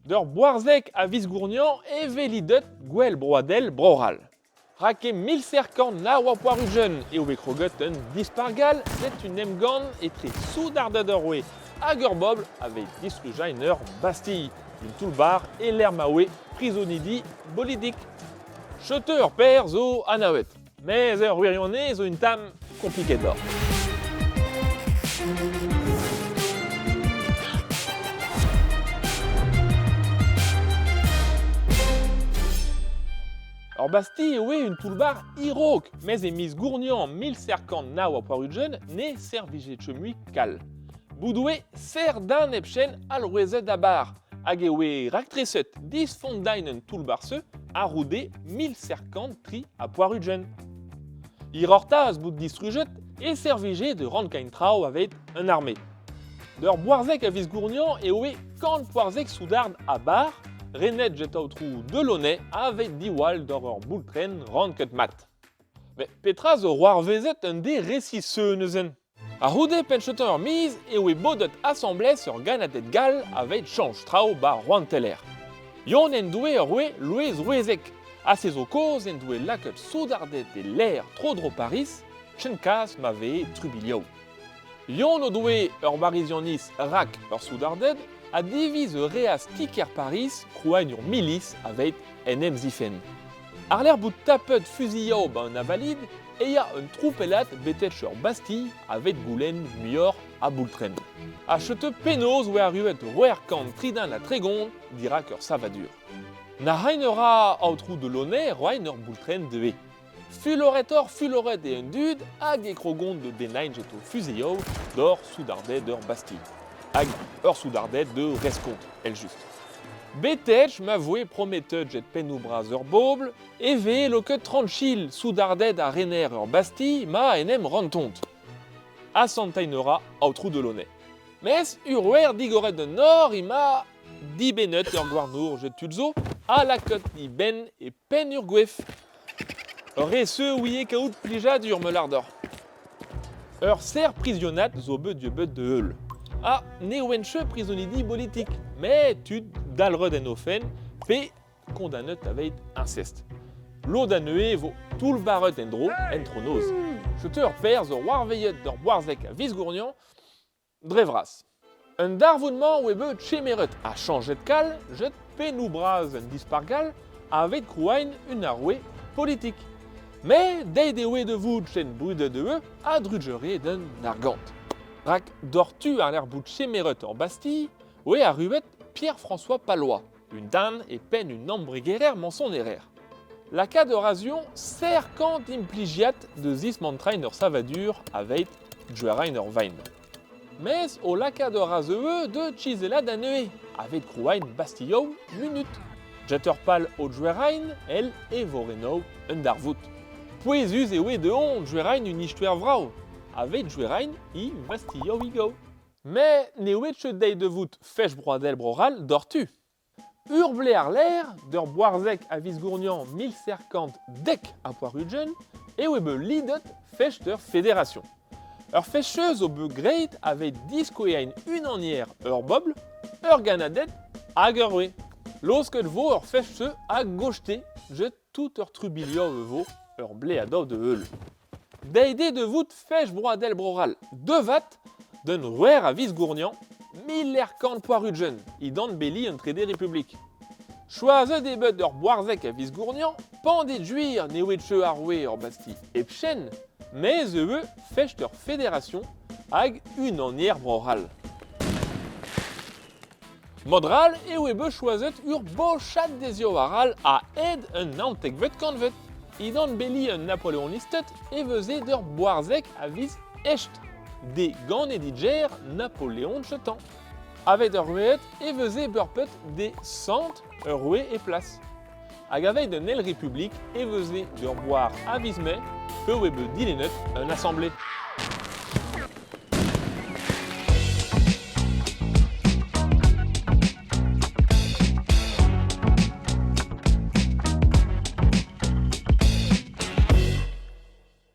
D'ur boarzheg a viz Gourniañ e veli deut Gouel Broadel Bro-C'hall. Rak e 1789 eo bet kroget un dispargal setu un emgann etre soudarded ur roue hag ur bobl a vez distrujañ en ur Bastille, un toull-bac'h e-lec'h ma oe prizonidi bolidik. Chetu ur paer zo anavet, mes ur wirionez zo un tamm kompliketoc'h. Ur Bastille e oe un toull-bac'h e-raok, mes e miz Gourniañ 1789 ne servije ket mui kal. Bout oe serr-dan hepken alc'hwezet da bar, hag e oe raktreset disfondain un toull-bac'h-se a-c'houde 1783. Hiroc'h-taz bout distrujet e servije de rankain traoù aveit un arme. D'ur boarzheg a viz Gourniañ e oe kant poarzheg soudard a-bar, renet get aotrou Delaunay aveit diwall doc'h ur boultrenn ranket mat. Met petra zo c'hoarvezet un deiz resis-se neuzen? A-c'houde penn-chetañ ur miz e oe bodet asambles ur gannaded gall aveit chañch traoù 'ba Rouanteler. Yon en doe ur roue Loeiz Rouezeg, ha se zo kaoz en doe lakaet soudarded e lêr tro-dro Pariz, ken-kaz ma veze trubuilhoù. Yon o doe ur Barizianiz rak ur soudarded ha diviz reas ti-kêr Pariz krouañ ur milis aveit en em zifenn. Àr-lerc'h bout tapet fuzuilhoù 'ba un avalid e ya un tropellad betek ur Bastille aveit goulenn muioc'h a boultrenn. Ha setu penaos oa arruet 633 dirak ur savadur. Nac'hañ a ra aotrou Delaunay roiñ ur boultrenn dezhe. Fuloretoc'h fuloret eo an dud hag e krogont da dennañ get o fuzuilhoù d'hor soudarded ur Bastille. Hag ur soudarded de reskont, èl-just. Betek ma voe prometet get pennoù-bras ur bobl e vez loket tranchil soudarded ha rener ur Bastille ma en em rentont. Asantein a ra aotrou Delaunay. Mes ur wer digoret d'un nor ema dibennet ur gouarnour get tud zo ha lakaet e benn e penn ur gwef. Ur re-se ouie kaout plijadur, me lâr deoc'h. Ur serr prizionad zo bet dieubet da heul. Ha ne oent ket prizonidi politik, met tud dalc'het en o fenn pe kondanet aveit incest. Lod anezhe e vo toullbarret en-dro en-tronoz. Setu ur paer zo war-veilhet d'ur boarzheg a viz Gourniañ Dre vras. Un darvoud-mañ oe bet chemeret ha chañjet kal jet pennoù bras un dispac'h gall aveit krouain un arouez politik. Met deit e oe da vout ken brudet eo ha drujeure d'un argant. Rak doc'htu àr-lerc'h bout chemeret ur Bastille oe arruet Pierre-François Pallois, un den e penn un embregerer mañsonerer. Lakaat ur razion serr-kant implijiad da zismantrañ ur savadur aveit djouerañ ur vaen. Mes o lakaat ur razeu da chizellat anezhe aveit krouañ bastilhoù munut. Jet ur pal o djouerañ èl e vorennoù un darvoud. Pouezus eo dezhañ djouerañ un istoer vrav aveit djouerañ he vastilhoùigoù. Met ne oe ket dezhi da vout fech broadel Bro-C'hall doc'htu. Ur vlez àr-lerc'h, d'ur boarzheg a viz Gourniañ 1790 e oe bet lidet fech d'ur federasion. Ur fech zo bet graet aveit diskouezhañ unanier ur bobl, ur gannaded hag ur roue. Laosket vo ur fech-se a-goste get tout ur trubuilhoù e vo ur bleador da heul. Dezhe eo da vout fech broadel Bro-C'hall devat d'un rouer a viz Gourniañ 1880 dindan beli an Trede Republik. Choazet eo bet ur boarzheg a viz Gourniañ pandet-gwir ne oe ket ar roue ur Bastille hepken, mes eo fech d'ur federasion hag unanier Bro-C'hall. Mod-all eo bet choazet ur bochad dezioù arall a-hed un naontekvet kantved. Dindan beli un napoleonisted e veze d'ur boarzheg a viz Echt, de ganediger Napoleon Chetan. Aveit ur roueed e veze beurpet de sant ur roue e plas. Hag aveit un eil republik e veze d'ur boar a viz Mae pe oe bet dilennet un asamble.